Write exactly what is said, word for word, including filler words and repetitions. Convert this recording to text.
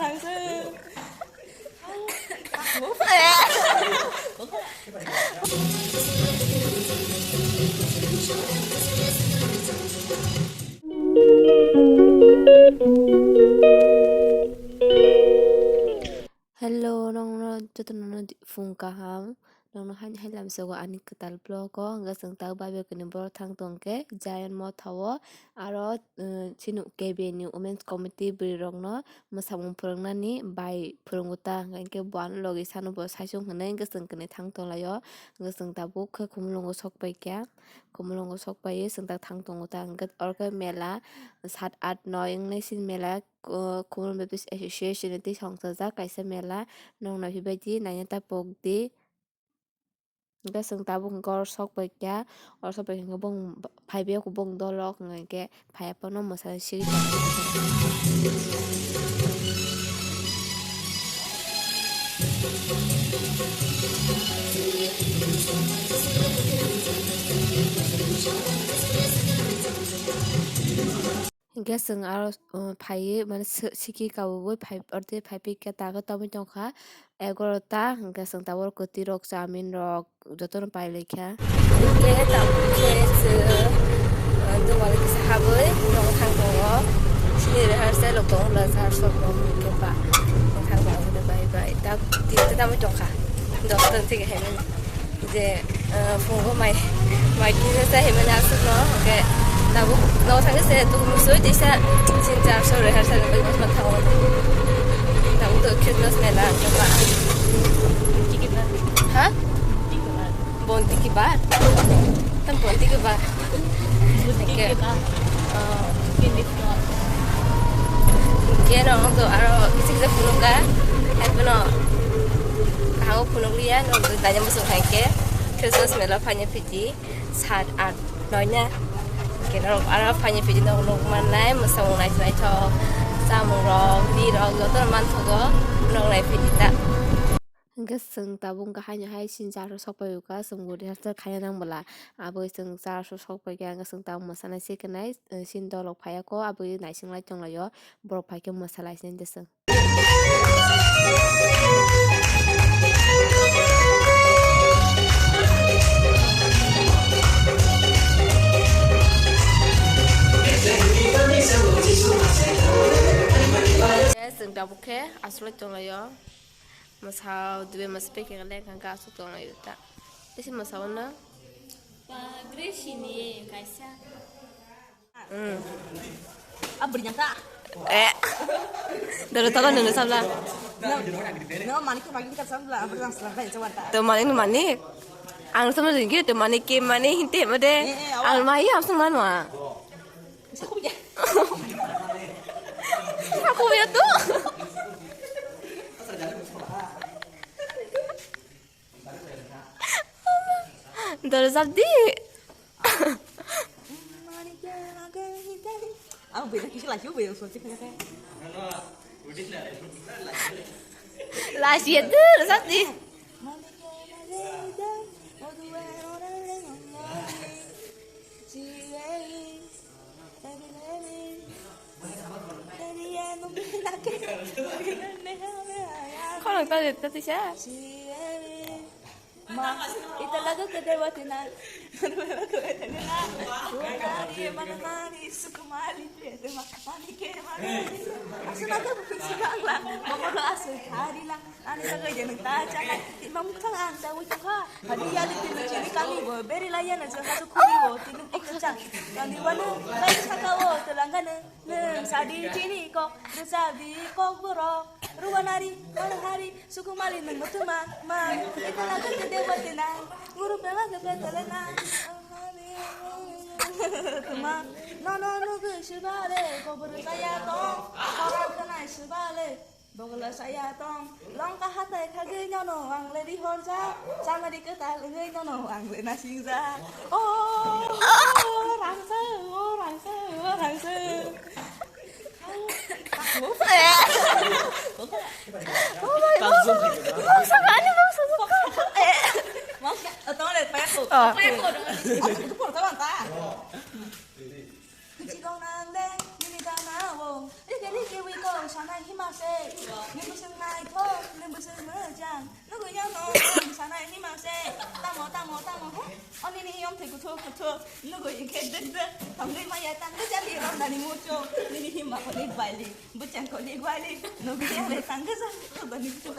Hello, nongno jotono no di-, phung kaham. Nongno haini hai lamsogo ani kwtal vlog o, hwnkhe chwng tak bai bai kwnwi borok thang tong khe Zion Motha o, aro, uh, chini K B N ni Women's Committee bwrwi rokno mwsamung phwrwngnani bai phwrwngo ta, hwnkhe bo ano logi sano bo saichung hwnwi hwnkhe chwng kwnwi thang tong lai o, hwnkhe chwng tabuk khe Khumulwngo sok pai kha, Khumulwngo sok pai chwng tak thang tongo ta, hwnkhe oro khe mela sat, at, noi wngnai sini mela, uh, Khumulwng Baptist Association ni twi songchajak kaisa mela, nong naiphai bai di, naina ta pok di. Hwnkhe chwng tabuk hwnkhe oro sok pai kha, oro sok pai kha hwnkhe bong phai bai kho bong dolok hwnkhe phai phano mwsana sigwi tong. Hwnkhe chwng aro, uh, phaiwi, mane, si-, sikhi kabui phai, oro tei phai phikha, tago tamwi tongkha egarota, hwnkhe chwng tabuk kwtwi rok, chowmin rok jotono pailaikha. Hwnkhe tabuk khe chwng, uh, dugan kisa habwi nogo thang tongo. Chini rehearsal rok tongo, rehearsal rok hwnkhe ba thang tongo, bai bai. Ta, tinta tamwi tongkha, dosta thik hai mani. Je, eh, phungo mai, mai kisa sa himani aswkno, hwnkhe tabuk no thangwi se tuk musui tisa, tin char so rehearsal bai mas ma thango. Tabuk to Christmas mela hwnkhe ba. Ha? Bonti kibar? Tam bonti kibar. Hwnkhe, eh, Keno ang to aro kisa kisa phunukha, hai phano kaham phunukliya, no daina bwswk hai khe Christmas mela phaina phiti sat, at, noi na. Keno aro phaina phiti nok nok mannai, mwsamung naithok naithok, chamung rok, ri rok, jotono manthogo, nok nai phiti ta. Hwnkhe chwng tabuk wngkha haino hai sini church o sok pai o kha, chwng bo rehearsal khaina nang bwla. Aboni chwng church o sok pai khe, hwnkhe chwng tabuk mwsana se khe nai, eh, sini dolok phai ya kho, aboni naising lai tong lai o, borok phai khe mwsa lai sini de chwng. Chwng tabuk khe aswk lai tong lai o. Mwsa dube mwsa pekeng le hwnkha aswk tong lai ta. Isi mwsa o no. Ba Gracie ni kaisa. Mm. Abri nyangka. Eh. Doro tola nunu sabla. No, no, mani ko magi ka sabla, abri nang sabla, ka jawan ta. To mani no mani. Ang sama ringi to mani ke mani hinte made. Eh, eh, awa. Ang mai am sama no. Aku ya. Aku ya tu. Dorjak di. Ang beda kisi lagi beda soalnya kena kayak. Last year tu, sati. Kono ta ta tisa. Ma, ita laga kedai watina. Nari, mana nari, sukumali, mana nari, asuna ka bukan sugangla, mama lo asu hari la. Ani tagai je nang ta cha ka, imam khang ang ta wi ta kha. Hadi ya li tin chini kami bo, beri la ya na cha ka tu kuri bo, tin ko cha. Kami wanu, mai cha ka wo, telangana. Nung sadi chini kok, nung sadi kok borok, ruwanari, manhari, sukumali nung mutuma, ma, ita laga kede watina, guru pela kede telena, tuma, no, no, no, gu shibale, kobor saya tong, kobor kena shibale, bogla saya tong, longka hatai khagwi nono ang le rihorja, chamari kwtal wngwi nono ang le nasingjak. Oh, oh, rangsa, oh, rangsa, oh, rangsa. Hima se, nini bwswk naithok, nini bwswk mwchang. Nugui ya no, sanai hima se, tamo, tamo, tamo, he? O nini hiyom thai kuthuk, kuthuk, nugui inkhe dek dek, tongwi maya tang dek jali rom nani mucho, nini hima ko ni baili, bwchang ko ni baili, nugui ya le tang dek jali, to bani kuthuk.